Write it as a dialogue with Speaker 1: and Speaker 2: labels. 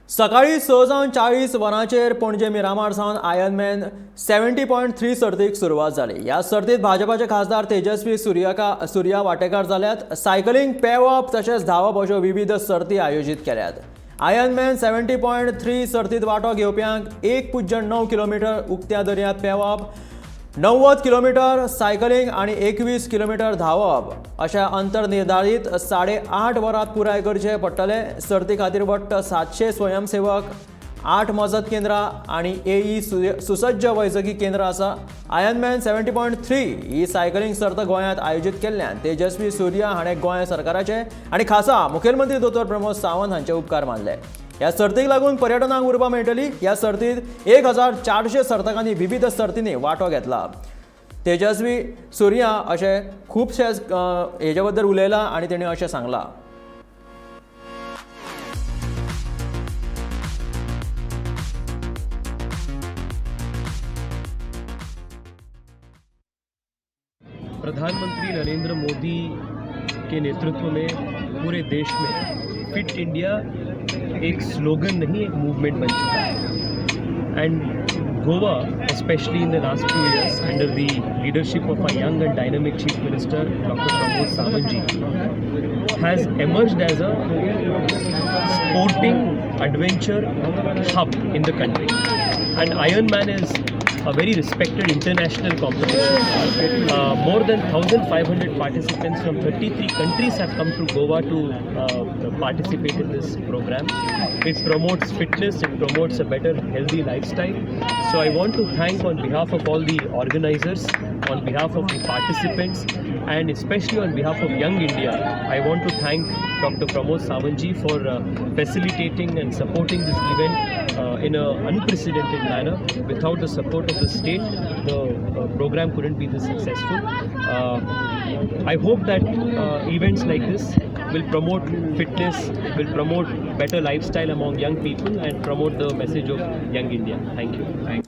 Speaker 1: सकाळी 6 जावन 40 वरांचेर पणजे मिरामार सावन आयर्नमॅन 70.3 सर्तीक सुरवात जाली. ह्या सर्तीत भाजपाचे खासदार तेजस्वी सुर्या वांटेकार जाल्यात. सायकलींग, पेंवप तशेंच धांवप अश्यो विविध सर्ती आयोजीत केल्यात. आयर्नमॅन 70.3 सर्तीत वांटो घेवप्यांक 1.9 किलोमिटर उक्त्या दर्यांत पेंवप, 90 किलोमिटर सायकलींग आनी 21 किलोमिटर धांवप अशा अंतर निर्धारीत 8.5 वरांत पुराय करचे पडटले. सर्ती खातीर वट्ट 700 स्वयंसेवक, 8 मजत केंद्रां आनी एई सुसज्ज वैजकी केंद्र आसा. आयर्नमॅन 70.3 ही सायकलींग सर्त गोंयांत आयोजीत केल्ल्यान तेजस्वी सुर्या हाणें गोंय सरकाराचे आनी खासा मुखेलमंत्री दोतोर प्रमोद सावंत हांचे उपकार मानले. ह्या सर्तीक लागून पर्यटनाक उर्बा मेळटली. ह्या सर्तीत 1400 सर्तकांनी विविध सर्तींनी वांटो घेतला. तेजस्वी सुर्या अशें खुबशे हेजे बद्दल उलयला आनी तेणी अशें सांगलां.
Speaker 2: प्रधानमंत्री नरेंद्र मोदी के नेतृत्व में पूरे देश में फिट इंडिया एक स्लोगन नहीं, एक मूवमेंट बन चुका है. And Goa, especially in the last few years, under the leadership of our young and dynamic Chief Minister Dr. Pramod Sawant ji, has emerged as a sporting adventure hub in the country. And Ironman is a very respected international competition. More than 1,500 participants from 33 countries have come to Goa to participate in this program. It promotes fitness, it promotes a better, healthy lifestyle. So I want to thank, on behalf of all the organizers, on behalf of the participants, and especially on behalf of Young India, I want to thank Dr. Pramod Sawant ji for facilitating and supporting this event in an unprecedented manner. Without the support of the state, the program couldn't be this successful. I hope that events like this will promote fitness, will promote better lifestyle among young people, and promote the message of Young India. Thank you.